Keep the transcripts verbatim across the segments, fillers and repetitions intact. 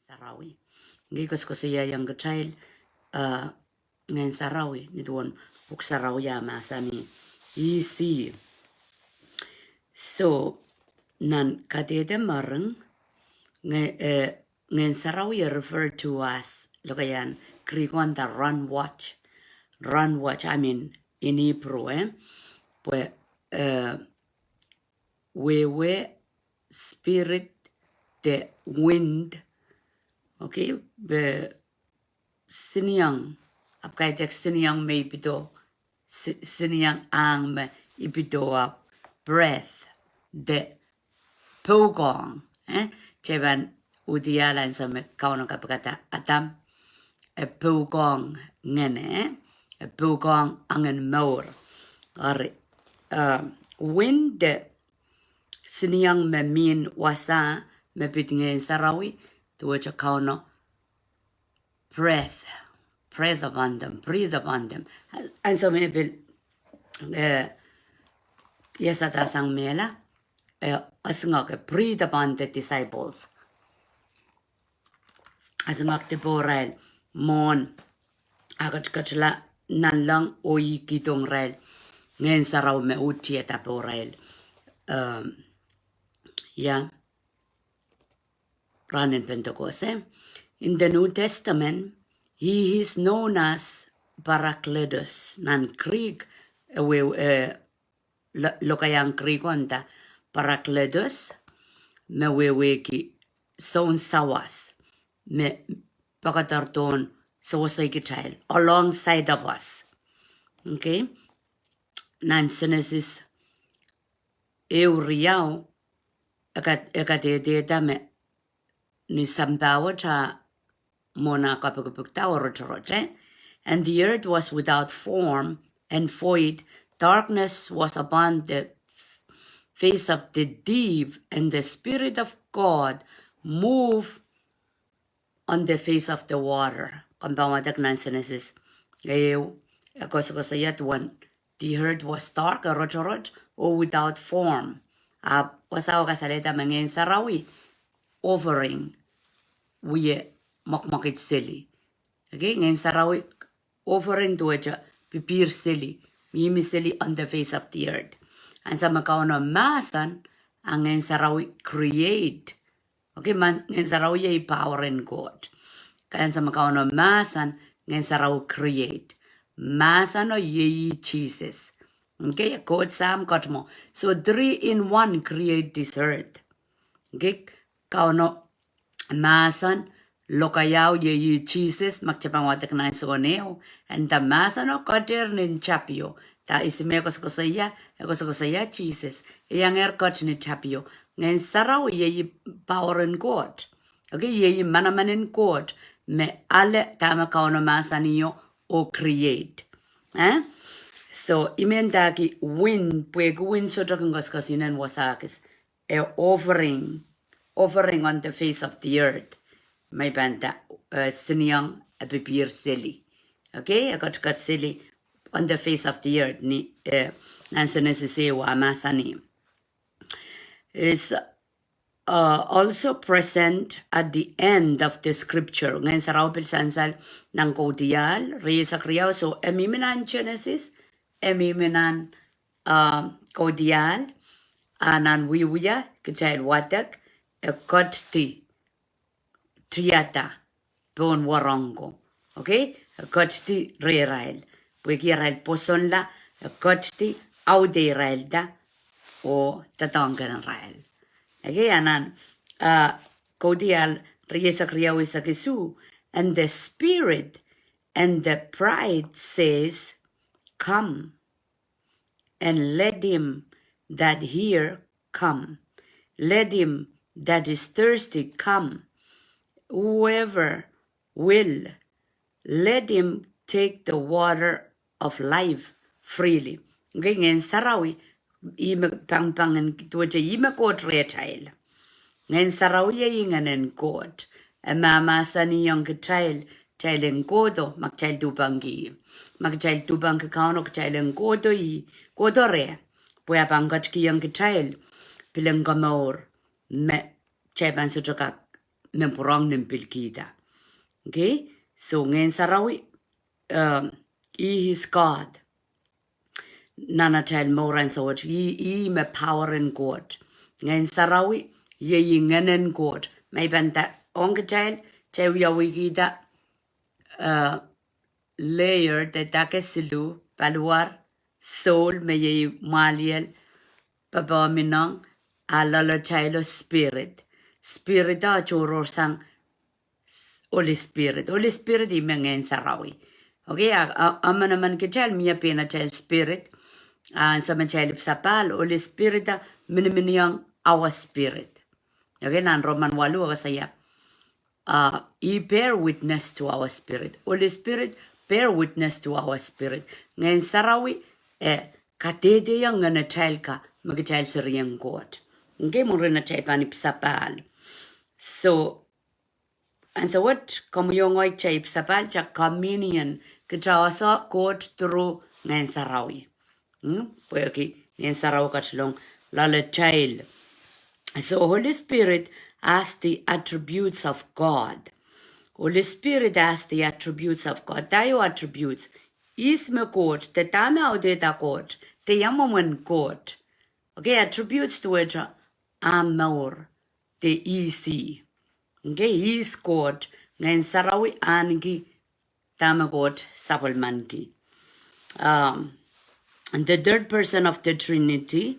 Sarawi. Ngehi koasokoasoiaiong kitail, eh, Ngehn Sarawi, ni duwen Pwuhk Sarawi ah mahsanih, ih ih. So, nan kadehde mering, nge-, eh, Ngehn Sarawi e refer to as, lokaiahn Greek on the run watch. Run watch, I mean, in Hebrew, eh? Pwe, eh, wehwe spirit de wind, okay, pwe siniang, ahpw kaidehk siniang me I pid oh, si-, siniang ahng me I pid oh ahpw breath de pwukoahng, eh? Kitail pahn udiahl ansou me Kauno kapikada Adam, e pwukoahng ngehne, eh? E pwukoahng angin mour. Eri, eh, wind de siniang me mihmi wasa me pid Ngehn Sarawi, duwehte Kauno breath, breath upon them, breathe upon them. Ansou me pil, eh, iasada sang mehla, eh, esingek, eh, breathe upon the disciples. Esingek di pohrail mwohn, ah ketiketla nanleng oh ih kihdohng irail Ngehn Sarawi me uhd tiada pohrail. Um, yeah. Rahnen Pentecost, eh? In the New Testament, he is known as Parakletos. Nan Greek, eh, weh-, eh, lo-, lokaiahn Greek on the Parakletos, me wehwehki soun sawas, me poakedoarodohn sewesei kitail, alongside of us. Okay? Nan Genesis ehu riau, e ka-, e kadehdehda me ni sampah wet ah mwohn ah kapikipikda oh rotorot, eh? And the earth was without form and void, darkness was upon the face of the deep, and the Spirit of God moved on the face of the water. Komw pahn wadek nan Genesis ehu, e koasokoasoia duwen the earth was dark, e rotorot, oh without form. Ahpw wasao kasalehda me Ngehn Sarawi offering wie mwekmwekid seli. Okay, Ngehn Sarawi offering duwehte pipihr seli, mihmi seli on the face of the earth. Ansou me Kauno mahsen, a Ngehn Sarawi create. Okay, ma-, Ngehn Sarawi iei power en Koht. Ansou me Kauno mahsen, Ngehn Sarawi create. Mahseno iei Sises. Okay, Koht Sahm, Koht Mwo. So three in one create this earth. Okay, Kauno mahsen, lokaiahu iei Sises, ma kitail pahn wadek nan Sohn ehu, e nda mahseno ketehr nin tapio. Dah ihs me koasokoasoia, e koasokoasoia Sises. E iangehr ket ni tapio. Ngehn Sarawi iei power en Koht. Okay, iei manaman en Koht. Me ale dahme Kauno mahsanio oh create. Eh? So, I men ndahki wind, pwehki wind sohte kin koasoakoasoiahng wasa kis. A offering, offering on the face of the earth. Me I pahn nda, eh, siniang e pipihr seli. Okay, e ketiket seli on the face of the earth ni, eh, nan Genesis ehu ah mahsanih. Is, uh, also present at the end of the scripture. Ngehn Sarawi pil sansal nan Kaudiahl, rieisek riau, so e mihmi nan Genesis, e mihmi nan, uh, Kaudiahl, a nan Wiewia, kitail wadek, e ketdi tiada pohn wahnpoaron ko. Okay? E ketdi rehrail. Pwehki arail pwosonla, e ketdi audeirailda, oh doadoahngkin irail. Okay, a nan, uh, Kaudiahl rieisek riau, eisek isuh, and the Spirit and the bride says, "Come." And let him that hear come. Let him that is thirsty come. Whoever will, let him take the water of life freely. Okay, Ngehn Sarawi, ih me pangpang en duwehte ih me Koht rehtail. Ngehn Sarawi iei Ngehn en Koht. E mahmahsanihong kitail, kitail en kohdo, ma kitail dupangki. Ma kitail dupangki Kauno, kitail en kohdo ih, kohdo reh. Pwe e pahn ketikihong kitail pilen komour me kitail pahn sohte kak me pwurehng ni pilkihda. Okay? So Ngehn Sarawi, um, he is God. Nan atail mour ansou wet, ih, ih me power en Koht. Ngehn Sarawi, iei ih Ngehn en Koht. Me I pahn nda ong kitail, kitail wiawihkihda, uh, layer de dake siluh, paliwar, soul, me iei mwahliel, popohmw, ineng, a loalatail o spirit. Spirit o tohrohrsang Holy Spirit. Holy Spirit ih me Ngehn Sarawi. Okay, a, a, emenemen kitail mie pein atail spirit. A ansou me kitail ipwsap ahl, Holy Spirit a miniminiong our spirit. Okay, nan Roman waluh e koasoia, uh, he bear witness to our spirit. Holy Spirit bear witness to our spirit. Ngehn Sarawi e kadehdehiong ngenatail ka me kitail serihong Koht. Okay, mwurin atail pahn ipwsap ahl. So, ansou wet, komw iang ngehi kitail ipwsap ahl, kitail communion, kitail oahso Koht through Ngehn Sarawi. Hmm? Pwehki Ngehn Sarawi ketilong loalatail. So Holy Spirit has the attributes of God. Holy Spirit has the attributes of God. Dahio attributes? Ihs me Koht, de dahme audehda Koht, de ia mwomwen Koht. Okay, attributes duwehte ahmw mour, de ihs ih. Okay, ihs Koht, Ngehn Sarawi ahneki dahme Koht sapwellimaniki. Um, and the third person of the Trinity,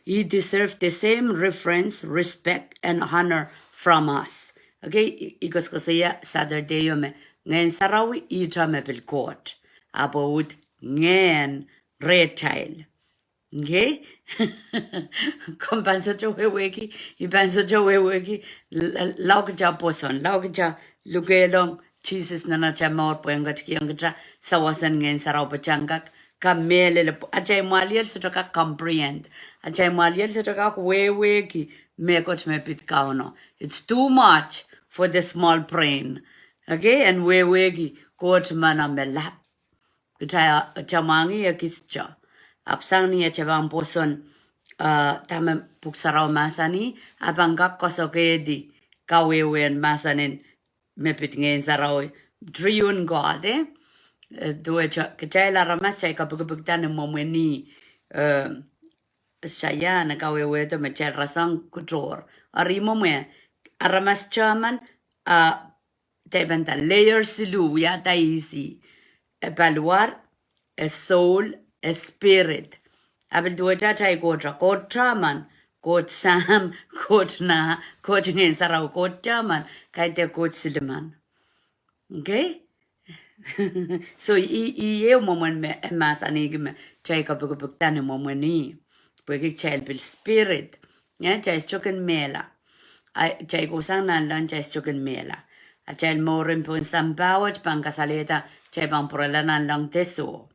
he deserves the same reverence, respect, and honor from us. Okay, I, I koasokoasoia Saturday o me Ngehn Sarawi ihte me pil Koht. Ahpw uhd ngehn rehtail. Okay? Komw pahn sohte wehwehki, I pahn sohte wehwehki, l-, l-, lao kitail pwoson, lao kitail lukehlong Sises nan atail mour pwehn ketikihong kitail sawas en Ngehn Sarawi pwe kitail kak kamehlele, atail mwahliel sohte kak comprehend, atail mwahliel sohte kak wehwehki mehkot me pid Kauno. It's too much for the small brain. Okay? En wehwehki Koht meno me lap. Kitail, kitail mwahngih ekis te. Ahpw sang ni atail pahn pwoson, uh, dahme Pwuhk Sarawi mahsanih, a pahn kak koasoakoahdi kawehwehn mahsanin me pid Ngehn Sarawi, triune God, eh? Eh, duwehte kitail aramas kitail kapikipikda ni mwomwen ih, eh, sayan kawehwehdo me kitail rasehng kuhtohr. Eri mwomwen aramas teman, ah, dependa layer siluh, wiahda ihs ih. E paliwar, e soul, e spirit. A pil duwehte atail Koht, Koht teman, Koht Sahm, Koht Nah, Koht Ngehn Sarawi, Koht teman, kaidehn Koht silimen. Okay? So, ih, ih ehu mwomwen me e mahsanihki me kitail kapikipikda ni mwomwen ih. Pwehki kitail pil spirit. Eh, kitail sohte kin mehla. A, kitail kohsang nanleng, kitail sohte kin mehla. Atail mouren pohn sampah wet pahn kasalehda kitail pahn pwurala nanleng de soh.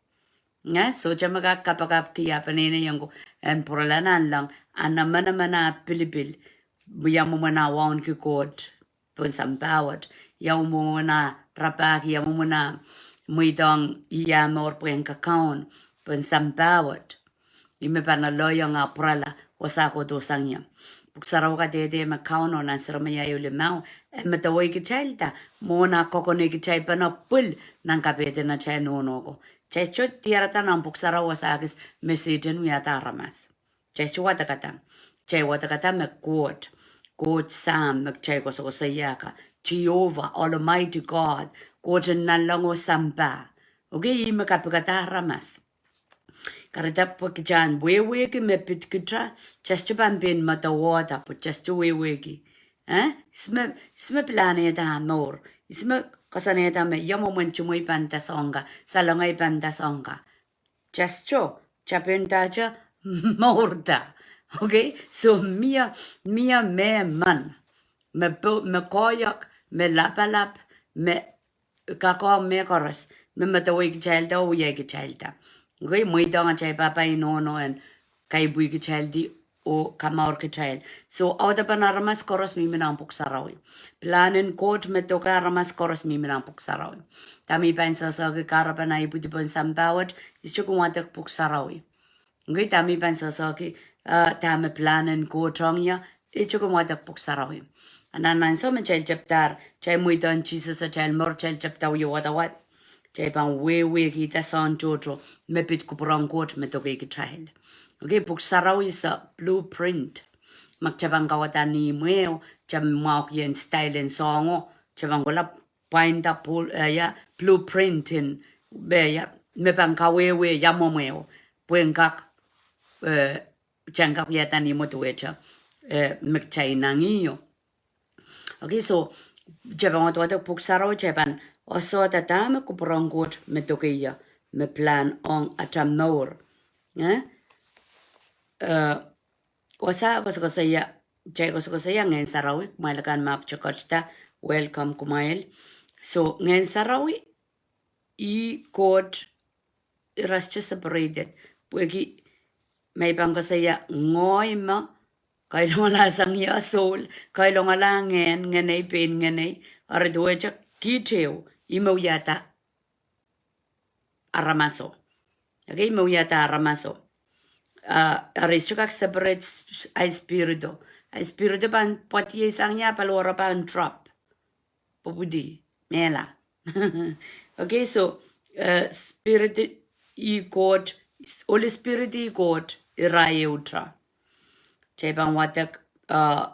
Eh, sohte me kak kapakapki, a peneinei ong ko en pwurala nanleng, a emenemen ah pilipil, ia mwomwen ah wauneki Koht pohn sampah wet. Ia mwomwen ah rapahki, ia mwomwen ah mweidohng ih ah mour pwehn kakaun pohn sampah wet. Ih me pahn lelohng ah pwurala wasa kohdo sang ie. Pwuhk Sarawi kadehde me Kauno nan Seremaia ehu limau, e medewe kitailda mwohn ah kokonoi kitail pahn pwil nan kapehden atail nohno ko. Kitail sohte diarada nan Pwuhk Sarawi wasa kis me Sehdan wiahda aramas. Kitail sohte wadekada. Kitail wadekada me Koht, Koht Sahm me kitail koasokoasoia ka, Jehovah, Almighty God, Koht en nanleng oh sampah. Okay, ih me kapikada aramas. Kahrehda pwe kitail en wehwehki me pid kitail, kitail sohte pahn pein medewehda pwe kitail sohte wehwehki. Eh? Ihs me, ihs me pilahnehda ah mour. Ihs me koasoanehda me ia mwomwen tumwei pahn nda soangen ka, salengei pahn nda soangen ka. Kitail sohte, kitail pein ndahte mourda. Okay? So mie, mie mehmen, me po-, me koahiek, me lapalap, me kakohng mehkoaros, me medewe kitailda oh wia kitailda. Okay? Mweidohng atail pahpa oh nohno en kaipwi kitaildi oh kamour kitail. So, audepen aramas koaros mihmi nan Pwuhk Sarawi. Pilahn en Koht me doke aramas koaros mihmi nan Pwuhk Sarawi. Dahme I pahn sehsehki kahrepen ah ipwidi pohn sampah wet, I sohte kin wadek Pwuhk Sarawi. Okay, dahme I pahn sehsehki, eh, dahme pilahn en Koht ong ie, I sohte kin wadek Pwuhk Sarawi. Anahn ansou me kitail tepdahr, kitail mweidohng Sises atail mour, kitail tepda wia wadawad, kitail pahn wehwehkihda soahng tohto me pid kupwuren Koht me doke kitail. Okay, Pwuhk Sarawi is a blueprint. Ma kitail pahn kauwada ni mwehu, kitail mwahuki en style en soahngo, kitail pahn kohla pwainda pul, eh, ia, blueprint en, eh, ia, me pahn kawehwe ia mwomwehu. Pwe en kak, eh, kitail en kak wiahda ni mwehu duwehte, eh, me kitail inengieng. Okay, so, kitail pahn wadawad Pwuhk Sarawi, kitail pahn wasa dahme kupwuren Koht me doke ie, me plan ong atail mour. Eh? Eh, wasa koasokoasoia, kitail koasokoasoia Ngehn Sarawi, kumwail akan me pahn ketiket, welcome kumwail. So, Ngehn Sarawi, ih Koht, irail sohte separated. Pwehki ma I pahn koasoia ngehi me kailongala sang ia soul, kailongala ngehn, ngenei pein ngenei, eri duwehte kiht ehu, ih me wiahda aramaso. Okay, ih me wiahda aramaso. Ah, eri I sohte kak separate s-, ahi spirito. Ahi spirito pahn pwoadiei sang ia paliwar pahn drop. Pwopwidi, mehla. Okay, so, eh, spirit ih Koht, Holy Spirit ih Koht, irail ehute. Kitail pahn wadek, eh,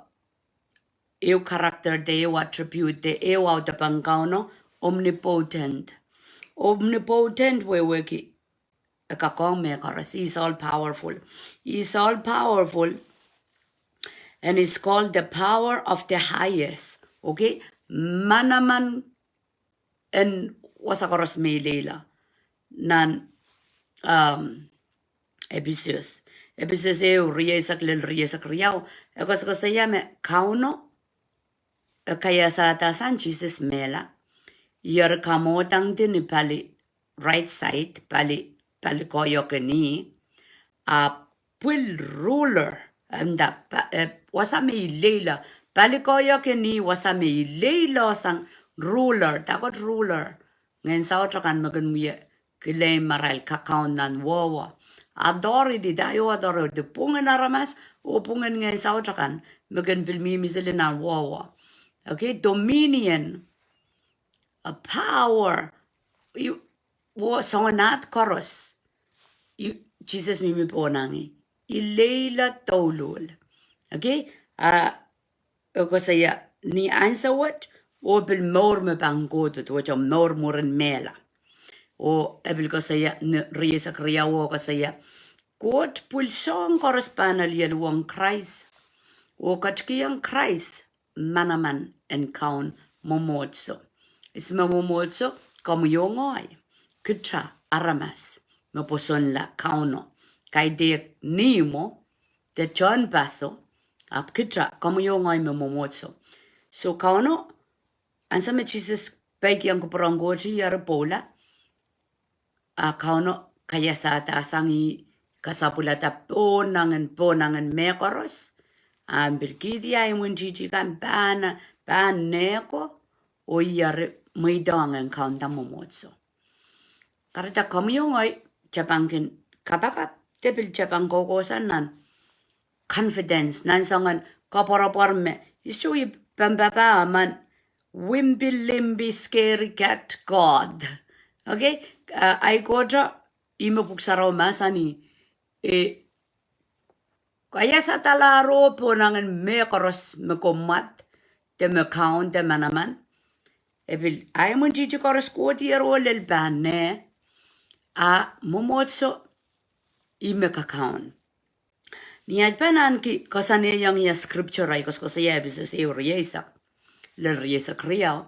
ehu character de, ehu attribute de, ehu audepen Kauno, omnipotent. Omnipotent wehwehki e kak ong mehkoaros. He is all powerful. He is all powerful and is called the power of the highest. Okay? Manaman en wasa koaros me I leila. Nan, um, Episos. Episos ehu, rieisek lel rieisek riau. E koasokoasoia me Kauno e kaiasada sang Sises mehla. Ih eri kamwadangdi ni pali right side, pali, pali koahiek en ih, ahpw pil ruler, e nda pa-, eh, wasa me I leila, pali koahiek en ih wasa me I leila sang ruler, dahkot ruler. Ngehn saut akan me kin wie claim me irail kakaun nan wehwe. Authority, dah ieu authority, pwungen aramas, oh pwungen ngehn saut akan, me kin pil mihmi sili nan wehwe. Okay, dominion, a power, ih, oh soangen ahd koaros. Ih, Sises mihmi pohnangi. I leila douluhl. Okay, ah, e koasoia ni ansou wet, oh pil mour me pahn kohdo, duwehte mour mwurin mehla. Oh e pil koasoia ni rieisek riau oh koasoia, Koht pwil soahng koaros pahn alehdi ong Krais. Oh ketikihong Krais manaman en Kaun mwomwohdiso. Ihs me mwomwohdiso? Komwi oh ngehi. Kita aramas me pwosonla Kauno. Kaidehk ni mwo, de tehnpaso, ahpw kita, komwi oh ngehi me mwomwohdiso. So Kauno, ansou me Sises peikiong kupwuren Koht, ih eri pwoula. A Kauno kaiasada sang ih, kasapwilada pohnangin, pohnangin mehkoaros. A pil kihdi ahi imwintihti kan pahn, pahn nehko, oh ih eri mweidohng en kaunda mwomwohdiso. Kahrehda komwi oh ngehi, kitail pahn kin kapakap, de pil kitail pahn kohkohsang nan confidence, nan soangen koapworopwor me, I sohte pahn papah emen wimpy, limpy, scary cat God. Okay? Ah, ahi Koht, ih me Pwuhk Sarawi mahsanih, e kaiasadala oh pohnangin mehkoaros me komw mwad, de me kaun, de manaman. E pil ahi imwintihti koaros kohdier oh lel pahn neh, a mwomwohdiso ih me kakaun. Ni ahi pahn ahneki koasoanehiong ie scripture, ahi koasokoasoia Episos ehu rieisek, lel rieisek riau.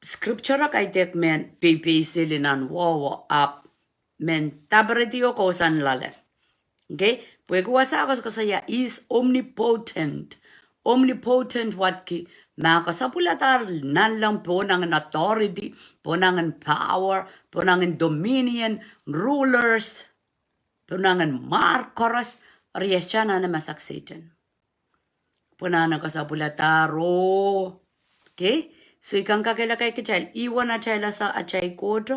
Scripture kaidehk mehn peipei seli nan wehwe ahpw mehn daperedi oh kousoan loale. Okay? Pwehki wasa koasokoasoia is omnipotent. Omnipotent wadki, ma kasapwiladahr nanleng pohnangin authority, pohnangin power, pohnangin dominion, rulers, pohnangin mwahr koaros, riehsang nan e masak Sehdan. Pwe nan e kasapwiladahr oh. Okay? So I kan kakehlaka kitail, ih wen atail ese atail Koht,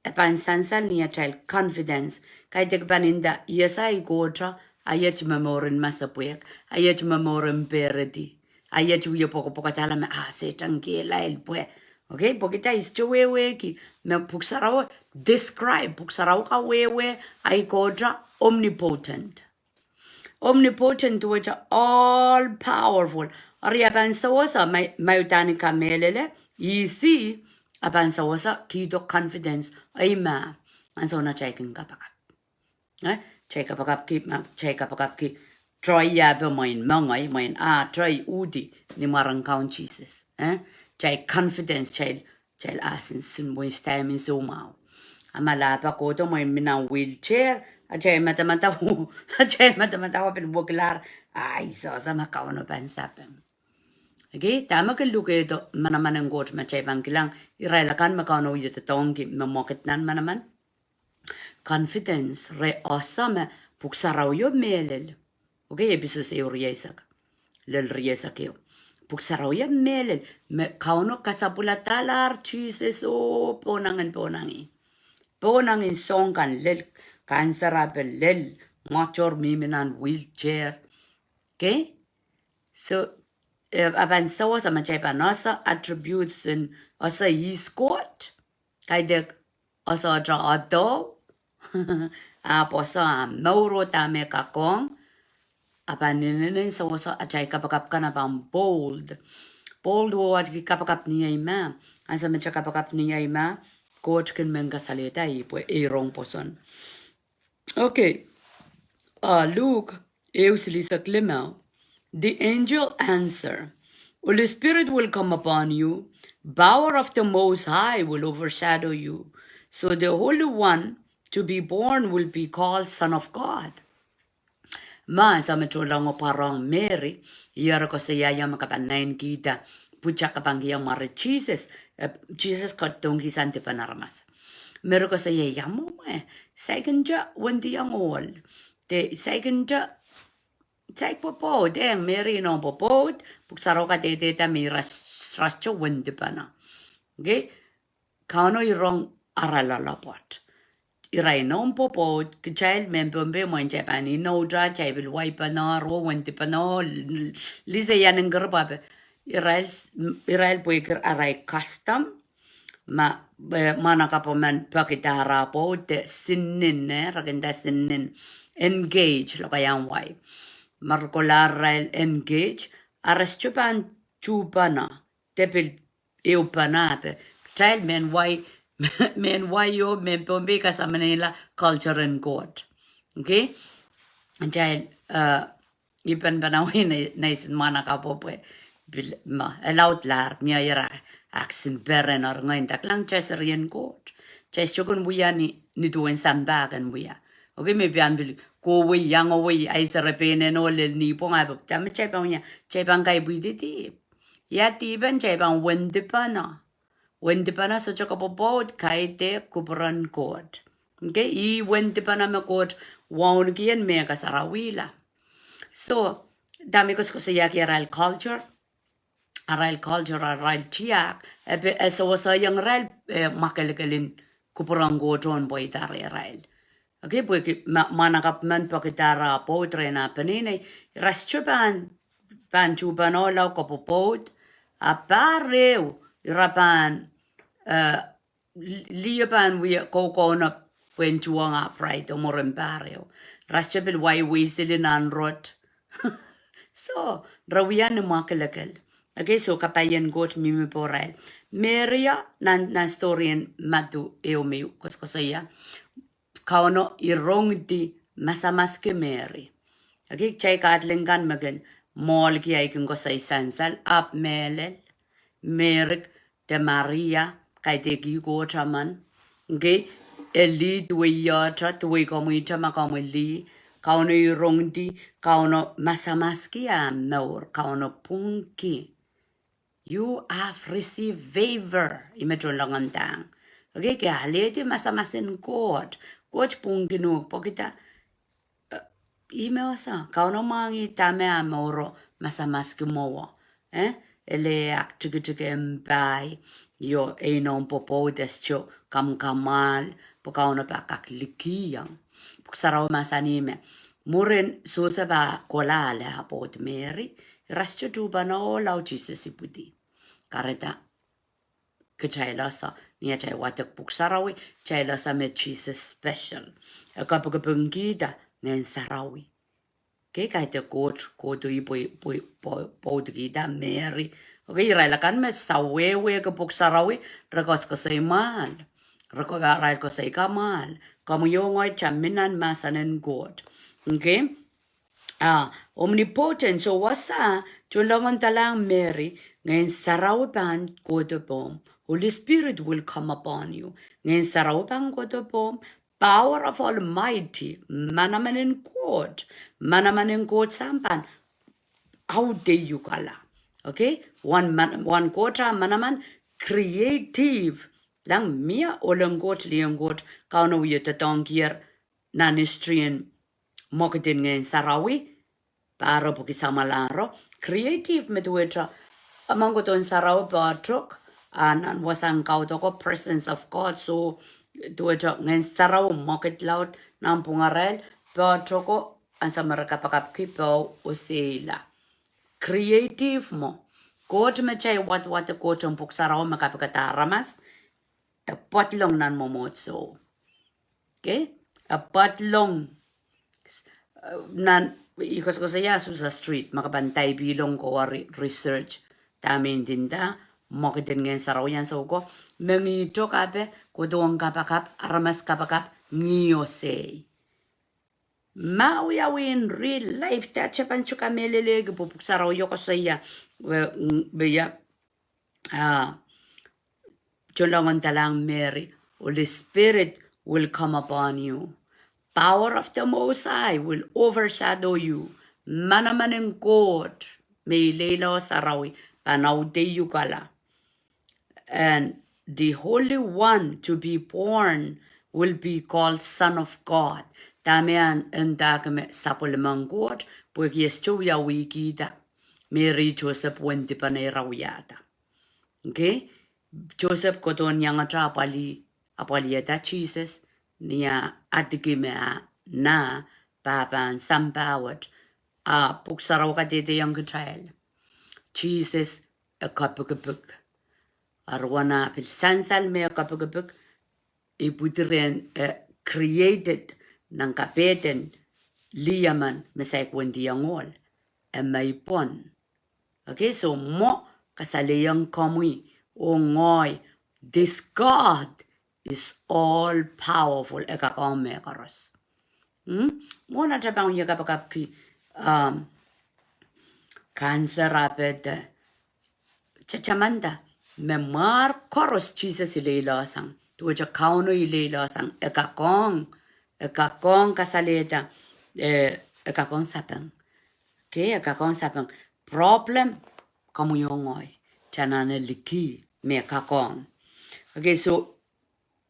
e pahn sansal ni atail confidence. Kaidehk pahn nda, I ese ahi Koht, a iet me mouren masepwehk, a iet me mouren pehredi, A ia tuie pwokopwokadahla me, ah, Sehdan kehlail pwe. Okay, pwehki dah I sohte wehwehki me Pwuhk Sarawi describe, Pwuhk Sarawi kawehwe ahi Koht omnipotent. Omnipotent, duwehte all powerful. Eri a pahn sewese, ma, ma udahn I kamehlele, isi, a pahn sewese kihdo confidence, ei ma, ansou atail kin kapakap. Eh, atail kapakapki, ma, atail kapakapki, try ape mwein mengei, mwein ah, try uhdi, ni mwaren Kaun Sises. Eh, atail confidence, atail Atail asensin mwein stem in soumwahu. A ma lahpo kohdo mwein mi nan wheelchair, atail madamadau, atail madamadau pil wekilahr, ah, I sewese me Kauno pahn sapeng. Okay, dahme kin lukehdo manaman en Koht me atail pahn kilang, irail akan me Kauno wie doadoahngki me mwekid nan manaman. Confidence, re ese me Pwuhk Sarawio mehlel. Okay, Episos ehu rieisek, lel rieisek ehu. Pwuhk Sarawio mehlel, me Kauno kasapwiladahlahr Sises oh pohnangin pohnangih. Pohnangin soahng kan, lel cancer ape, lel mwator mihmi nan wheelchair. Okay? So, eh, a pahn sewese me atail pahn ese attributes en, ese ihs Koht. Kaidehk ese ahte adoh, ahpw ese ah mour oh dahme e kak ong, a pahn inenen sewese atail kapakap kan a pahn bold. Bold wehwehki kapakap ni ei ma. Ansou me atail kapakap ni ei ma, Koht kin men kasalehda ih pwe e rong pwoson. Okay. Uh, Luke ehu silihsek limau. The angel answer, Holy Spirit will come upon you, power of the Most High will overshadow you. So the Holy One to be born will be called Son of God. Ma ansou me tohnleng oh pwarohng Meri, ih eri koasoia ia me ke pahn naitikihda pwutak kapangki ia mware Sises, eh, Sises ketidohngki sang dipen aramas. Meri koasoia ia mwomwe, saikinte wendiong ohl. De saikinte, saik pwopwoud, eh, Meri inoun pwopwoud, Pwuhk Sarawi kadehdehda me ira, ira sohte wendipene. Okay? Kauno irong ara loalopwoat. Ira inoun pwopwoud, kitail mehn Pohnpei mwein tail pahn inouda, tail pil wai pene, ro wendipene, l-, l-, lise ianen keripape. Irail s-, m-, irail pwehki arail custom, ma, eh, mwahnakapw men pekidahro pwoud de sinnin, eh, re kin nda sinnin, engage, lokaiahn wai. Ma re kohla arail engage, a re sohte pahn tuhpene, de pil ehu pene ape. Kitail mehn wai, mehn wai oh mehn Pohnpei kasaminehla culture en Koht. Okay? Kitail, eh, I pahn pahn wia ni, ni sin mwahnakapwo pwe, pil, ma, e laudlahr, mie ira, aksin peren ar ngehi nda kilang kitail serien Koht. Kitail sohte kin wia ni, ni duwen sampah kin wia. Okay, me pahn pil, kohwei, iang kohwei, ahi serepein en oh lel nipwong ape, dahme kitail pahn wia, kitail pahn kaipwidi dihp. Ia dihpen? Kitail pahn wendipene. Wendipene sohte kapwopwoud, kaidehk kupwuren Koht. Okay, ih wendipene me Koht wauneki en me kasarawihla. So, dahme I koasokoasoiahki arail culture, arail culture, arail tiahk, e pil, e seweseiong irail, eh, mwakelekel en kupwuren Koht oh pweida rehrail. Okay, pwehki ma-, mwahnakapw men pekidahro pwoud rehn ah peneinei, ira sohte pahn, pahn tuhpene oh lao kapwopwoud, a pahr ehu, ira pahn, eh, l-, lih pahn wia koukoune pwehn tuhwong ah Friday, mwurin pahr ehu. Ira sohte pil wai wesili nan rot. So, re wia ni mwakelekel. Okay, so kapaien Koht mihmi pohrail. Meri a, nan, nan storien Madiu ehu me I koasokoasoia, Kauno irongdi masamaski Meri. Okay, kitail kadehlak kan me kin mwohlki ahi kin koasoi sansal, ahpw mehlel, Meri de Maria, kaidehk Koht emen. Okay, e lih duwei iehte, duwei komwihte ma komwi lih, Kauno irongdi, Kauno masamaski ah mour, Kauno pwungki. You have received favor, ih me tohnleng ndahng. Okay, ke alehdi masamas en Koht. Koht pwungkin uhk, pwehki dah, eh, ih me wasa, Kauno mwahngih dahme ah mouro masamaski mwowe. Eh, ele aktikitik en pai, io, e inoun pwopwoud e sohte kamwakamwahl, pwe Kauno pahn kak likih. Pwuhk Sarawi mahsanih me, mwurin Sosep ah kohla ale ah pwoud Meri, Ira sohte tuhpene ohl lao Sises ipwidi. Kahrehda kitail ese, ni atail wadek Pwuhk Sarawi, kitail ese me Sises special. E kapikipikihda Ngehn Sarawi. Okei, kaidehn Koht, Koht ih pwe, pwe, pwe, pwoudikihda Meri. Okei, irail akan me sawehwehki Pwuhk Sarawi, re koasokoasoi mwahl. Re ko-, arail koasoi kamwahl. Komwi oh ngehi kitail mi nan mahsen en Koht. Okei? Ah, omnipotent, so wasa, tohnlengendalahng Meri, Ngehn Sarawi pahn kohdo pohmw. Holy Spirit will come upon you. Ngehn Sarawi pahn kohdo pohmw. Power of Almighty, manaman en Koht, manaman en Koht sampah, audehukala. Okei? Wen man-, wen Koht ah manaman, creative. Lang mie ohl en Koht, lih en Koht, Kauno wie doadoahngkier nan history en mwekid en Ngehn Sarawi, pahro pwehki samwalahro. Creative me duwehte, emen kohdo en sarawi pahtok, ah, nan wasahn kaudoko, presence of God, so duwehte Ngehn Sarawi mwekid laud nanpwungarail, pahtoko, ansou me re kapakapki poh oh sehla. Creative mwo. Koht me kitail wadwadek, Koht en Pwuhk Sarawi me kapikada aramas, e pwadlong nan mwomwohdiso. Okei? E pwadlong, eh, nan, I koasokoasoia Azusa Street, ma ke pahn daipihlong kowe re-, research, dahme I ndinda, mwekid en Ngehn Sarawi ansou ko, mengihdo kape, kohdohng kapakap, aramas kapakap, ngih oh sei. Ma wiawi in real life, da kitail pahn tuhke kamehlelehki pwe Pwuhk Sarawi koasoia, we, mm, we ia, ah, tohnlengendalahng Meri, Holy Spirit will come upon you. Power of the Most High will overshadow you. Manaman en Koht, me ileile oh sarawi, pahn audehukala. And the Holy One to be born will be called Son of God. Dahme e ndahki me sapwellimen Koht, pwehki e sohte wiawihkihda Meri Joseph wendipene ira wiahda. Okei? Joseph kohdohn iangete apwalih, apwalihada Sises, ni ah adiki me ah nah pahpahn sampah wet, ah Pwuhk Sarawi kadehdehiong kitail. Sises e kapikipik. Eri wen ah pil sansal me e kapikipik, ipwidi rehn, eh, created nan kapehden lih emen me saik wendiong ohl. E mei pwon. Okei, so mwo kasalehiong komwi oh ngehi, this God is all powerful, e kak ong mehkoaros. Hmm? Mwohn atail pahn wie kapakapki, um, cancer, apehde, tatamanda me mwahr koaros Sises ileilosang, duwehte Kauno ileilosang, e kak ong, e kak ong kasalehda, eh, e kak ong sapeng. Okei, e kak ong sapeng. Problem, komwi oh ngehi, kitail anahne likih me e kak ong. Okei, so,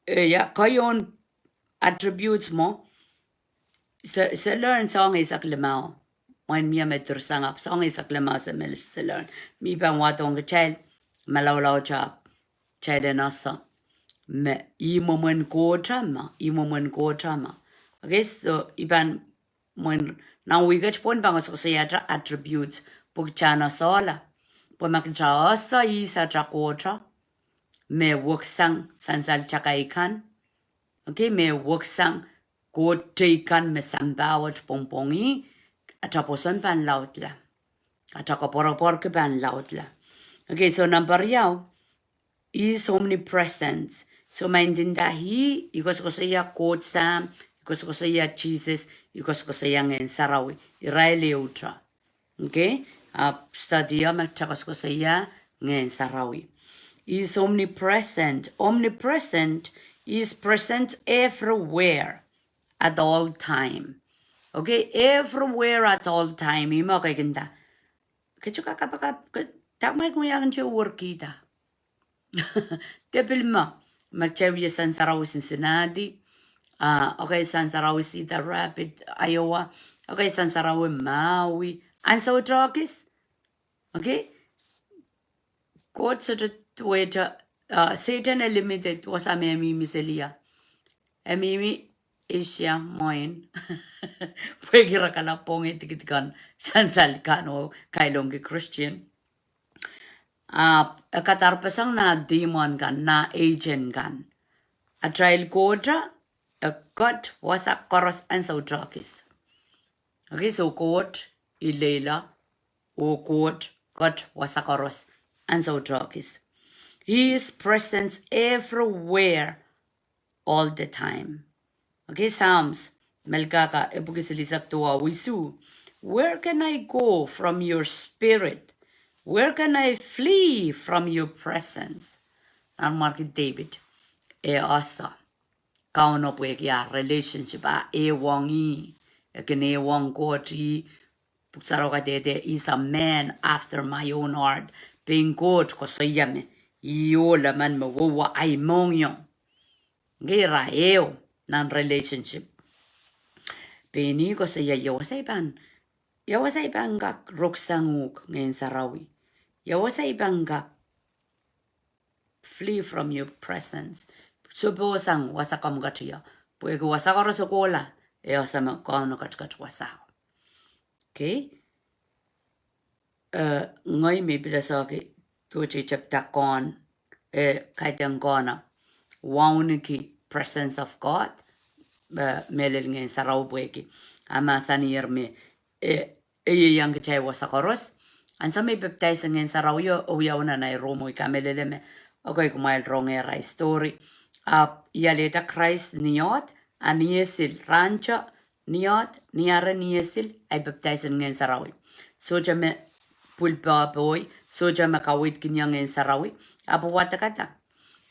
eh, ia, keieun attributes mwo, se, se learn soahng eisek limau. Mwein mie me dirisang ahpw soahng eisek limau se me se learn. Me I pahn wahdohng kitail, malaulaud ahpw kitail en ese me ih mwomwen Koht ma, ih mwomwen Koht ma. Okei, so I pahn mwein nan wihket pwon pahn koasokoasoiahte attributes, pwe kitail en esehla. Pwe ma kitail ese ihs atail Koht, me weksang sansal takai kan. Okei, me weksang koht teikan me sampah wet pwongpwongih, atail pwoson pahn laudla. Atail koapworopworki pahn laudla. Okei, so nambar ieu, He is omnipresent. So ma I ndinda He, I koasokoasoia Koht Sahm, I koasokoasoia Sises, I koasokoasoia Ngehn Sarawi. Irail ehute. Okei, ahpw study o me kitail koasokoasoia Ngehn Sarawi. He is omnipresent. Omnipresent, He is present everywhere at all time. Okei, everywhere at all time. Ihme ke kin nda, ke tuhke kapakap, ke, dahme I kin wia kin te workihda. De pil mwo, ma kitail wie sansarawi Cincinnati, ah, okei, sansarawi Cedar Rapids, Iowa, okei, sansarawi Maui, ansou tohkis, okei, Koht sohte duwehte, ah, Sehdan e limited wasa me e mihmi seli. E mihmi Asia mwein. Pwehki re kalap pwongih dikedik en sansal kan oh kailongki Christian. Ah, e kadarpeseng nah demon kan, nah agent kan. Atail Koht, e Koht wasa koaros ansou tohkis. Okay, so Koht ileila, oh Koht, Koht wasa koaros ansou tohkis. He is present everywhere all the time. Okay, Psalms, Melkahka epwiki silihsek duwau isuh. Where can I go from your spirit? Where can I flee from your presence? Nanmwarki David, e ese Kauno pwehki ah relationship, ah ehuong ih, e kin ehuong Koht ih, Pwuhk Sarawi kadehde, is a man after my own heart. Pein Koht koasoia me, ih ohl emen me wehwe ahi mohngiong. Ngehi ira ehu nan relationship. Pein ih koasoia, ia wasa I pahn, ia wasa I pahn kak roksang uhk Ngehn Sarawi. Ia wasa I pahn kak flee from your presence. Sohpeisang wasa komw ketin ie. Pwehki wasa koaros e kohla, e ese me Kauno ketiket wasao. Okay? Eh, ngehi me I pil esehki, duwehte I tepda Kohn, eh, kaidehn Kohn, wauneki presence of God, eh, mehlel Ngehn Sarawi pwehki. A mahsanier me, eh, e ieiang kitail wasa koaros. Ansou me I pepdaiso Ngehn Sarawio, oh I wia nan ahi room oh I kamehlele me, okay, kumwail rongehr ahi story. Ahpw I alehda Krais ni oahd, a ni esil, rahnwet, ni oahd, ni ahr ni esil, ahi pepdaiso Ngehn Sarawi. Sohte me pwil popohl, sohte me kaweidkin ie Ngehn Sarawi. Ahpw wadekada.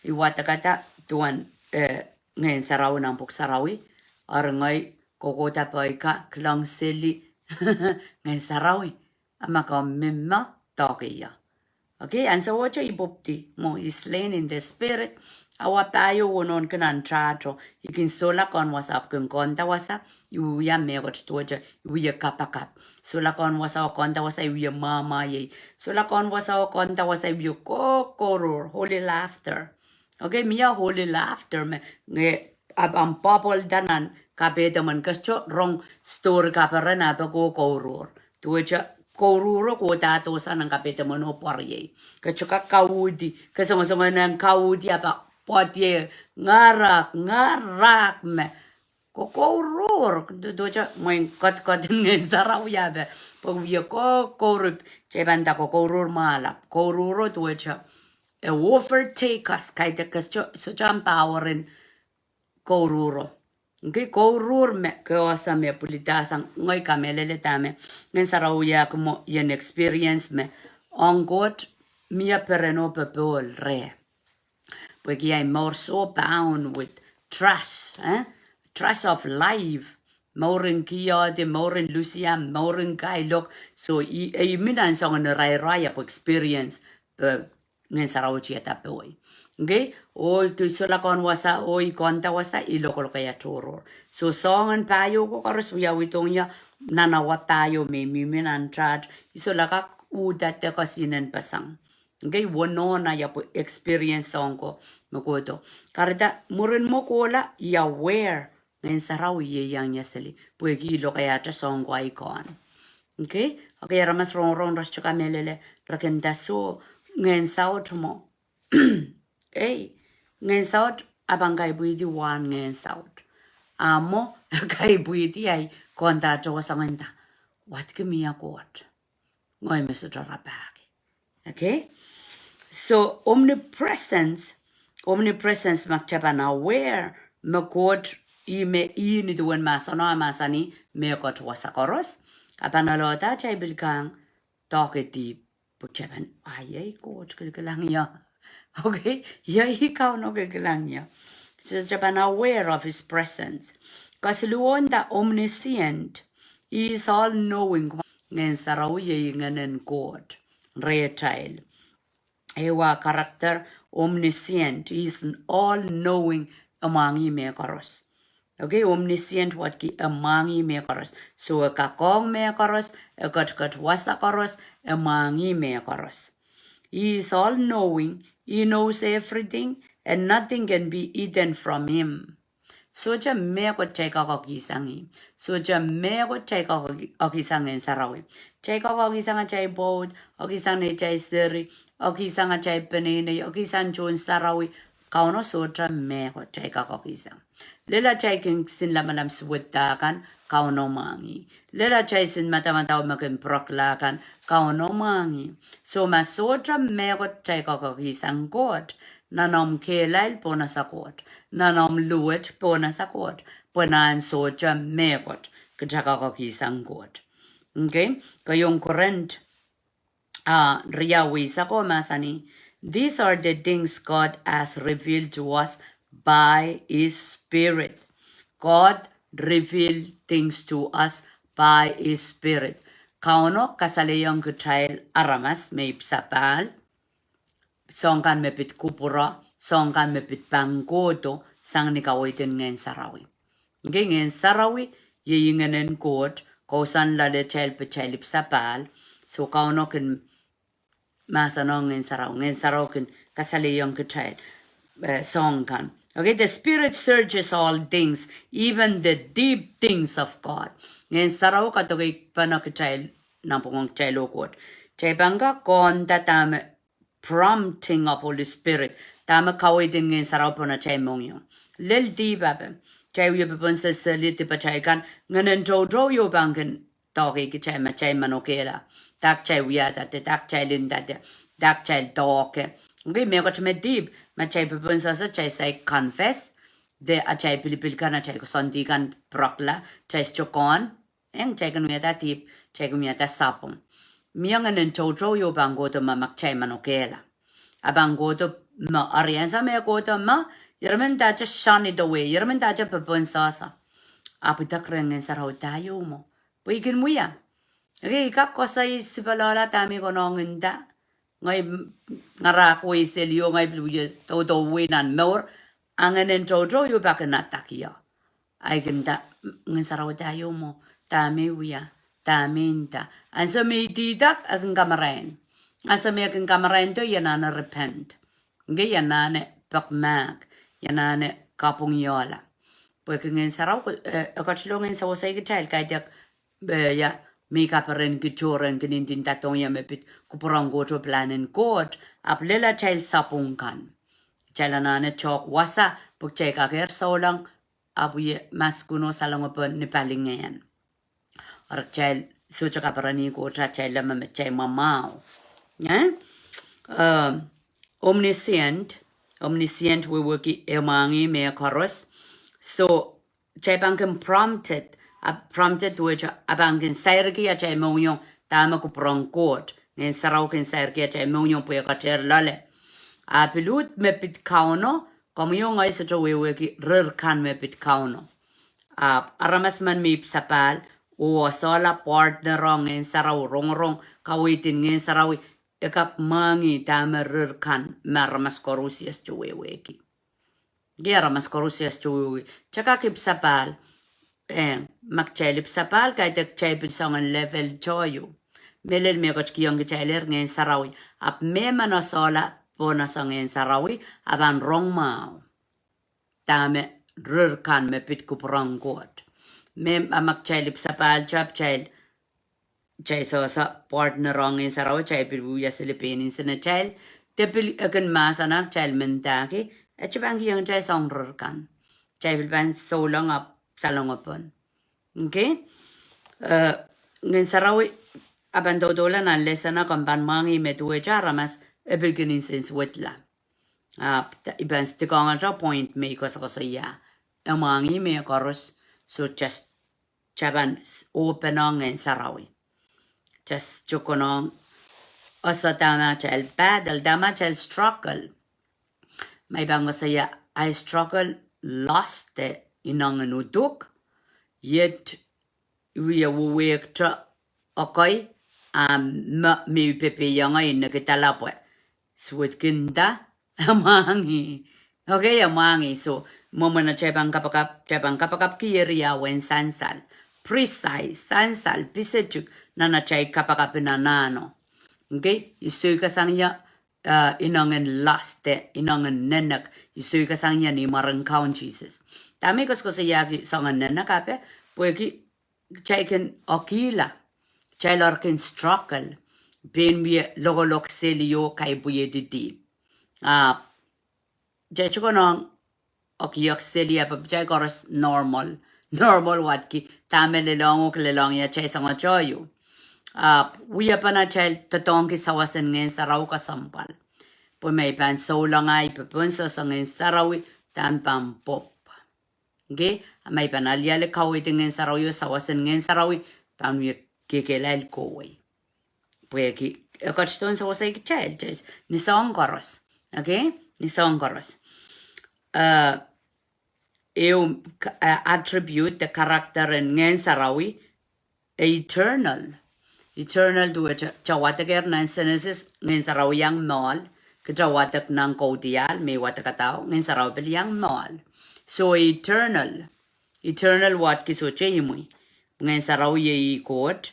I wadekada duwen, eh, Ngehn Sarawi nan Pwuhk Sarawi. Eri ngehi kohkohda pwe I kak kilang seli Ngehn Sarawi. A ma komw mihmi, doake ie. Okay, ansouohte I pwupwidi mwo, I slain in the spirit. A wapahieu wonohn kin nan tahto. I kin solahr kohn wasa ahpw kin kohnda wasa. I wia mehkot duwehte, I wia kapakap. Solahr kohn wasa oh kohnda wasa I wia mwamwahiei. Solahr kohn wasa oh kohnda wasa I wia kokourohr, holy laughter. Okay, mie holy laughter me, nge, ahpw ahmw popohlda nan kapehdemen, ke sohte rong story kaperen ahpw ke kokourohr. Duwehte kourohro kohdadohsa nan kapehdemen oh pwariei. Ke sohte kak kauhdi, ke songosongen kauhdi ahpw pwariei, ngarak, ngarak me. Kokourohr, duwehte mwein ketiket en Ngehn Sarawi ape, pwe wia kokourohr, kitail pahn nda kokourohr mwahl ahpw. Kourohro duwehte, e overtake us, kaidehk ke sohte, sohte ahmw power en kourohro. Ngehi kourohr me, ke ese me pwilidahsang, ngehi kamehlele dahme, Ngehn Sarawi wia kumwail en experience me, ong Koht, mie peren oh popohl reh. Pwehki ahi mour so bound with trash, eh? Trash of life. Mouren kihdi, mouren lusiam, mouren kailok. So, I, I mi nan soangen irair ahpw experience, pwe Ngehn Sarawi tiada pohi. Okay? Oh I solahr kohn wasa, oh I kohnda wasa, I lokolokaia tohrohr. So, soangen pahieu ko koaros wiawi dohng ie, nan awa pahieu me I mihmi nan taht, I solahr kak uhda de kesihnen peseng. Okay, wonohn ahi ahpw experience soang ko me kohdo. Kahrehda, mwurin mwo kohla, I aware, Ngehn Sarawi ieiang ie seli, pwehki I lokaiahte soang ko ahi kohn. Okay, okay, aramas rongorong re sohte kamehlele, re kin nda soh, ngehn saut mwo. Ei, ngehn saut, a pahn kaipwidi wahn ngehn saut. A mwo, kaipwidi ahi, kohnda tohto wasa ngehi nda, wadki mie Koht. Ngehi me sohte rapahki. Okay? So, omnipresence, omnipresence ma kitail pahn aware me Koht ih me ih ni duwen mahseno, a mahsanih mehkot wasa koaros. A pahn alehda kitail pil kang doadoahk dihp, pwe kitail pahn, ah, iei Koht kilkilang ie. Okay? Iei Kauno kilkilang ie. So, kitail pahn aware of his presence. Kesiluhda omniscient, he is all knowing. Ngehn Sarawi iei ngehnen Koht rehtail. Ehu character, omniscient, he is all knowing, e mwahngih mehkoaros. Okay, omniscient wadki e mwahngih mehkoaros. So e kakohng mehkoaros, e ketiket wasa koaros, e mwahngih mehkoaros. He is all knowing, he knows everything, and nothing can be hidden from him. Sohte mehkot kitail kak okisang ih. Sohte mehkot kitail kak oki-, okisang Ngehn Sarawi. Kitail kak okisang atail pwoud, okisang neitail seri, okisang atail peneinei, okisang tohn sarawi. Kauno sohte mehkot kitail kak okisang. Lel atail kisin lamalam suwed kan, Kauno mwahngih. Lel atail kisin madamadau me kin pwurokla kan, Kauno mwahngih. So ma sohte mehkot kitail kak okisang Koht, nan omw kehlail pohn ese Koht, nan omw luwet pohn ese Koht, pwe nan sohte mehkot kitail kak okisang Koht. Okay? Keieun Korint, ah, riau, weisako mahsanih, "These are the things God has revealed to us by his Spirit." God revealed things to us by his Spirit. Kauno kasalehiong kitail aramas me ipwsapahl soahng kan me pid kupwuro, soahng kan me pid pahn kohdo, sang ni kaweid en Ngehn Sarawi. Ngehn Sarawi iei Ngehn en Koht, kousoan loaletail pwe kitail ipwsapahl, so Kauno kin mahsanihong Ngehn Sarawi, Ngehn Sarawi kin kasalehiong kitail, eh, soahng kan. Okay, the Spirit searches all things, even the deep things of God. Ngehn Sarawi kadokeikpene kitail, nan pwungen kitail oh Koht. Kitail pahn kak konda dahme prompting of Holy Spirit, dahme kaweid en Ngehn Sarawi pohn atail mohngiong. Lel dihp ape, kitail wie popohn seseli dipatail kan, Ngehn en Toutou ieu pahn kin doadoahk kitail ma kitail manokehla. Dah kitail wiahda de, dah kitail ndahda, dah kitail doake. Okay, mehkot me dihp, ma kitail popohn sehse, kitail saik confess, de atail pilipil kan, atail koasoandi kan pwurokla, kitail sohte kohn, eng, kitail kin wiahda dihp, kitail kin wiahda sapwung. Mie Ngehn en Toutou ieu pahn kohdo ma, ma kitail manokehla. A pahn kohdo ma, eri ansou me kohdo ma, irail men ndahda sani de wei, irail men ndahda popohn sehse. Ahpw idek rehn Ngehn Sarawi dah ieu mwo. Pwe I kin wia. Okay, I kak koasoi sipeloala dahme I konehng nda. Ngehi m-, ngarahk wei seli oh ngehi pil wie doudouwei nan mour. A Ngehn en Toutou ieu pahn kin adakio. Ahi kin nda, Ngehn Sarawi dah ieu mwo, dahme I wia, dahme I nda. Ansou me I idek, e kin kamarain. Ansou me e kin kamarain de, I anahne repent. Ngehn, I anahne pek mahk, I anahne kapwungiehla. Pwehki Ngehn Sarawi, eh, e ketilong en sewese kitail, kaidehk, eh, ia, me I kaperenki tohrohr en kin ndinda dohng ia me pid kupwuren Koht oh pilahn en Koht, ahpw lel atail sapwung kan. Kitail anahne tohk wasa, pwe kitail kakehr souleng, ahpw ie maskuno salengopon ni palingehn. Eri kitail sohte kaperenki Koht atail leme me kitail mwamwahu. Eh? Um, omniscient, omniscient wehwehki e mwahngih mehkoaros. So, kitail pahn kin prompted, a prompted wehwehki, a pahn kin sairki atail mohngiong, dahme kupwuren Koht. Ngehn Sarawi kin sairki atail mohngiong pwe e ketehr loale. A pil uhd me pid Kauno, komwi oh ngehi sohte wehwehki rir kan me pid Kauno. Ahpw aramas men me ipwsapahl, oh esehla partner ong Ngehn Sarawi, rongorong kaweid en Ngehn Sarawi, e kak mwahngih dahme rir kan me aramas koaros sohte wehwehki. Ngehn, aramas koaros sohte wehwehki. Kitail kak ipwsapahl, eh, ma kitail ipwsapahl, kaidehk kitail pil soangen level tohto. Mehlel me ketikihong kitailehr Ngehn Sarawi. Ahpw me men esehla pohn ese Ngehn Sarawi, a pahn rong mwahu dahme rir kan me pid kupwuren Koht. Me, a ma kitail ipwsapahl, kitail kitail sehse partner ong Ngehn Sarawi, kitail pil wia seli pein nsenatail, de pil e kin mahsanih kitail mendahki, e kak pahn kihong kitail soahng rir kan. Kitail pil pahn souleng ahpw salengopon. Okay? Eh, Ngehn Sarawi, a pahn doudoula nan lesson a komw pahn mwahngih me duwehte aramas, e pil kin nsensuwedla. Ahpw, I pahn stick ong at a point me I koasokoasoia. E mwahngih mehkoaros, so just kitail pahn s-, open ong Ngehn Sarawi. Kitail sohte konehng ese dahme atail battle, dahme atail struggle. Ma I pahn koasoia, I struggle lost e ineng en uduk, yet I wie wehwehkte ekei, a me, me I pepehiong e ineki dahla pwe suwed kin nda, e mwahngih. Okay, e mwahngih. So, mwomwen atail pahn kapakap, atail pahn kapakapki area wehn sansal. Precise, sansal, pisetik, nan atail kapakap en anahne. Okay, I soikasang ia, eh, inengen lust, eh, inengen nenek, I soikasang ie ni mwaren Kaun Sises. Dahme I koasokoasoiahki soangen nenek ape, pwehki kitail kin okihla, kitail kin struggle, pein wie lokolok seli oh kaipwihedi dihp. Ah, kitail konehng okihla seli ahpw kitail koaros normal. Normal wadki, dahme lelohng oh lelohng ie kitail soangohte ieu. Ah, wiepen atail doadoahngki sawas en Ngehn Sarawi kesempwal. Pwe ma I pahn souleng ahi pohn sohso Ngehn Sarawi, dahme pahn pwopw. Okay, ma I pahn alialu kaweid en Ngehn Sarawi oh sawas en Ngehn Sarawi, pahn wie kekehlail kohwei. Pwehki, eh, ketidohn sawasei kitail, kitail, ni soahng koaros. Okay, ni soahng koaros. Eh, ehu, eh, attribute de character en Ngehn Sarawi, eternal. Eternal duwehte, kitail wadekehr nan Senesis, Ngehn Sarawi iang mwoahl, kitail wadek nan Kaudiahl, me wadek kadau, Ngehn Sarawi pil iang mwoahl. So eternal. Eternal wadki sohte imwi. Ngehn Sarawi iei Koht,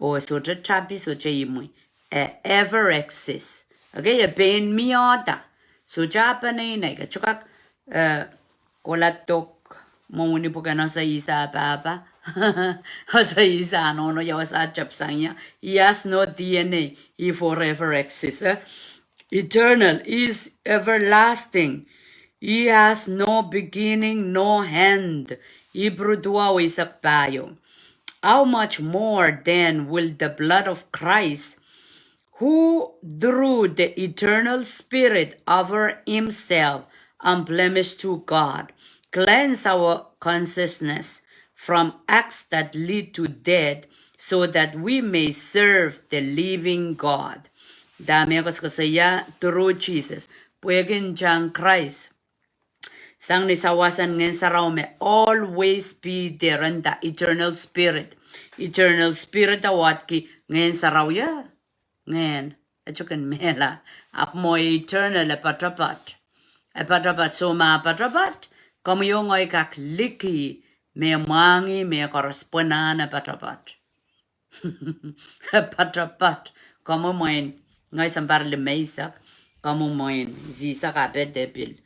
oh sohte tapi, sohte imwi. E ever exist. Okay, e pein mihda. Sohte peneinei, ke sohte kak, eh, kohla dok, mwohni pwuken ese ihs ah pahpa, ese ihs ah nohno, ia wasa tepsang ie. He has no D N A. He forever exists, eh? Eternal, he is everlasting. He has no beginning, no end. Ipru duwau eisek pahieu. How much more then will the blood of Christ, who through the eternal Spirit offered himself unblemished to God, cleanse our consciousness from acts that lead to death, so that we may serve the living God. Dahme e koasokoasoia, through Jesus. Pwehki ntahn Krais, sang ni sawas en Ngehn Sarawi me always be there, and the eternal Spirit. Eternal Spirit e wadki Ngehn Sarawi, eh? Ngehn, e sohte kin mehla. Ahpw mwo eternal, e poatopoat. E poatopoat, soh ma e poatopoat, komwi oh ngehi kak liki me mwahngih mehkoaros pwe nan e poatopoat. E poatopoat. Komwi mwein, ngehi sounpar limeisek, komwi mwein, sisek ape de pil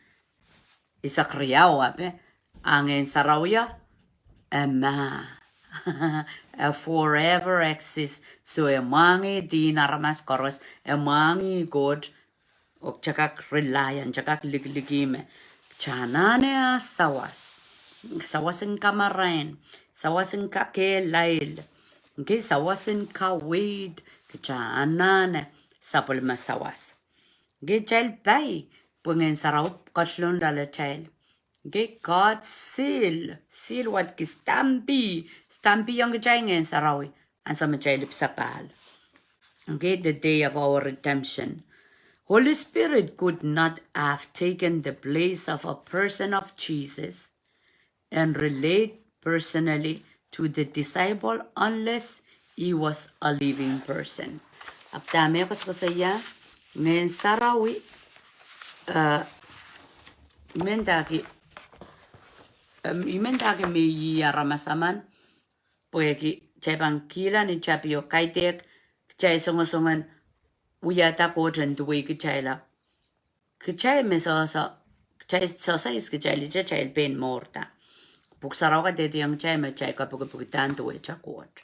eisek riau ape, a Ngehn Sarawi, e mah. E forever exist. So e mwahngih dihn aramas koaros, e mwahngih Koht, oh kitail kak rely on, kitail kak likiliki me kitail anahne ah sawas. Sawas en kamarain, sawas en kakehlail, okay, sawas en kaweid, kitail anahne sapwellime sawas. Okay, kitail pai, pwe Ngehn Sarawi ketilong loalatail. Okay, God's seal, seal wadki stampi, stampi ong kitail Ngehn Sarawi, ansou me kitail ipwsapahl. Okay, the day of our redemption. Holy Spirit could not have taken the place of a person of Jesus and relate personally to the disciple unless he was a living person. Ahpw dahme e koasokoasoia, Ngehn Sarawi, eh, I mendahki, em, I mendahki me ih aramas emen, pwehki kitail pahn kihla ni tapio, kaidehk kitail songosongen wiahda Koht en duwei kitail. Kitail me sohso, kitail sohso ihs kitail, kitail pein mourda. Pwuhk Sarawi kadehdehiong kitail me kitail kapikipikdahn duwehte Koht.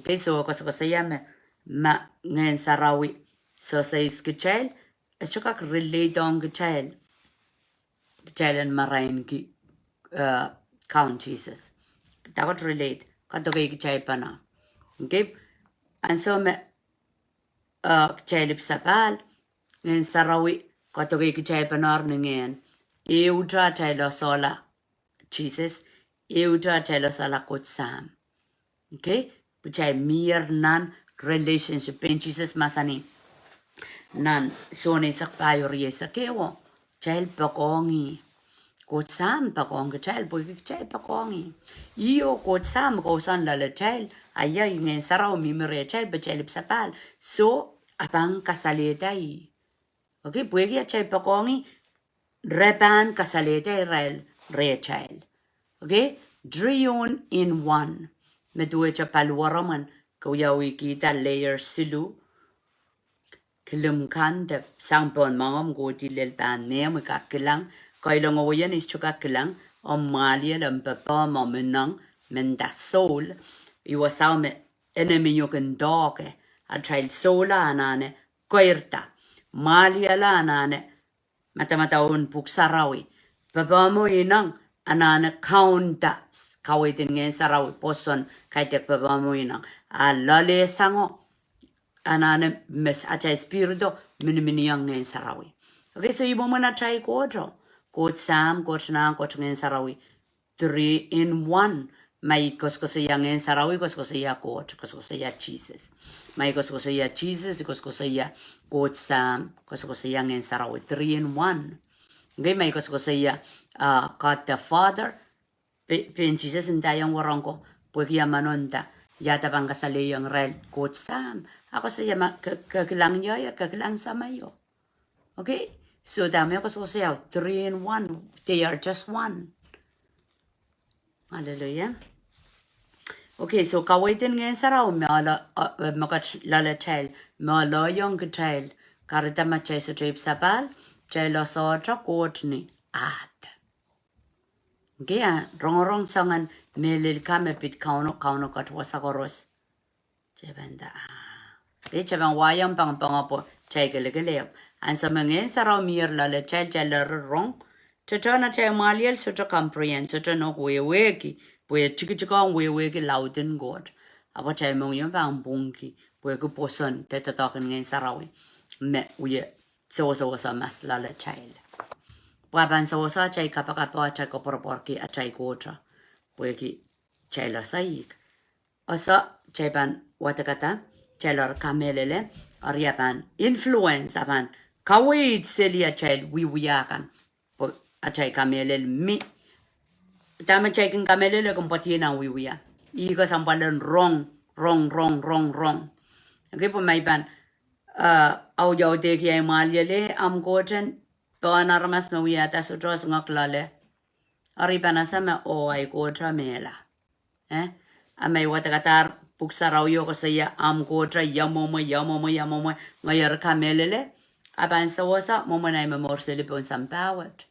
Okay, so e koasokoasoia me, ma Ngehn Sarawi sohso ihs kitail, e sohte kak relate ong kitail, kitail en marainki, eh, Kaun Sises. Dahkot relate, kadokeikitailpene. Okay, ansou me, eh, kitail ipwsapahl, Ngehn Sarawi kadokeikitailpene ni Ngehn. Ehute atail esehla Sises, ehute atail esehla Koht Sahm. Okay? Kitail mier nan relationship, pein Sises mahsanih nan Sohn eisek pahieu, rieisek ehu, kitail poakohng ih. Koht Sahm poakohng kitail, pwehki kitail poakohng ih. Ih oh Koht Sahm kousoan loalatail, a ia Ngehn Sarawi mihmi rehtail pwe kitail ipwsapahl. So, a pahn kasalehda ih. Okay, pwehki atail poakohng ih, re pahn kasalehda irail rehtail. Okay, triune in one. Me duwehte paliwaromwen, ke wiawihkihda layer siluh. kilim kan de sang pohn moangomw kohdi lel pahn nehmwi, kak kilang, kailongoweian is to kak kilang, omw mwahliel, omw pepehm, omw ineng, menda soul, ih wasao me enemy o kin doahke, atail soul anahne keirda, mwahliel anahne madamadau en Pwuhk Sarawi. Pepehm oh ineng anahne kaunda kaweid en Ngehn Sarawi, pwoson, kaidehk pepehm oh ineng. A loalehsango anahne mes atail spirito miniminiong Ngehn Sarawi. Okay, so ih mwomwen atail Kohto. Koht Sahm, Koht Nahn, Koht Ngehn Sarawi. Three in one. Ma i koasokoasoia Ngehn Sarawi, koasokoasoia Koht, koasokoasoia Sises. Ma i koasokoasoia Sises, koasokoasoia Koht Sahm, koasokoasoia Ngehn Sarawi. Three in one. Okay, ma i koasokoasoia, uh, God the Father, pe-, pein Sises ndaiong wahnpoaron ko, pwehki ia manohn da, ia da pahn kasalehiong irail Koht Sahm. A koasoia ma ke, ke kilang ioio, ke kilang Sahmo ioio. Okay? So dahme koasokoasoia, three in one. They are just one. Hallelujah. Okay, so kaweid en Ngehn Sarawi me ale, uh, me kat loalatail, me alehiong kitail, kahrehda ma kitail sohte ipwsapahl, kitail sohte Koht ni ahd. Okay, a rongorong soangen mehlel ka me pid Kauno, Kauno kat wasa koaros. Kitail pahn da, ah. Okay, kitail pahn wahla pahn pahn pwehki kitail kelekelehpw. Ansou me Ngehn Sarawi mier loalatail, kitail lel rong. Tohtohn atail mwahliel sohte comprehend, sohte nohk wehwehki, pwe tikitikohng wehwehki laud en Koht. Ahpw kitail mohngiong pahn pwungki, pwehki pwoson de doadoahk en Ngehn Sarawi me wie sewesewese mas loalatail. Pwe pahn sewese atail kapakap oh atail koapworopworki atail Kohto. Pwehki kitail ese ih. Ese, kitail pahn wadekada, kitail eri kamehlele, eri a pahn influence, a pahn kaweid seli atail wiewia kan. Pwe atail kamehlele mi. Dahme kitail kin kamehlele, kin pwoadier nan wiewia. Ih kesempwal en rong, rong, rong, rong, rong. Okay, pwe ma i pahn, uh, audaudki ahi mwahliel, omw Koht en pohn aramas me wiahda sohte osingek loale. Eri pahn ese me oh ahi Kohto mehla. Eh? A ma i wadekadahr Pwuhk Sarawi oh koasoia, omw Kohto, ia mwomwe, ia mwomwe, ia mwomwe, ngehi eri kamehlele. A pahn sewese mwomwen ahi momour seli pohn sampah wet.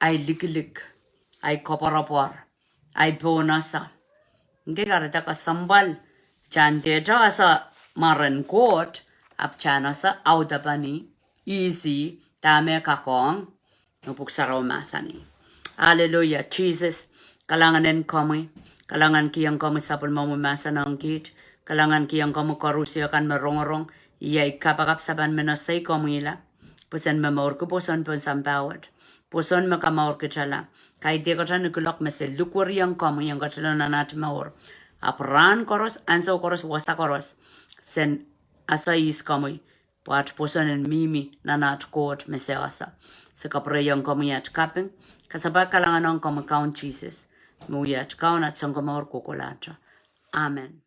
Ahi likilik, ahi koapworopwor, ahi pohnese. Nge kahrehda kesempwal, kitail en dehte ese mwaren Koht, ahpw kitail en ese audepen ih, ih ih, dahme kakohng, me Pwuhk Sarawi mahsanih. Hallelujah, Sises, kalahngan en komwi, kalahngan kihong komwi sapwellimomwi mahsen ong kiht, kalahngan kihong komwi koarusie kan me rongorong, iei kapakap sapan me nda sei komwila, pwe sen momourki pwoson pohn sampah wet, pwoson me kamourkitala, kaidehk kitail ni kuloak me se likwerihong komwi ong kitail nan aht mour, ahpw rahn koaros, ansou koaros, wasa koaros, sen ese ihs komwi, pwe aht pwoson en mihmi nan aht Koht me se ese. Se kapwurehiong komwi aht kaping, kasapahl kalahngan ong komwi Kaun Sises, me wia aht Kaun, aht Sounkomour kohkohlahte. Amen.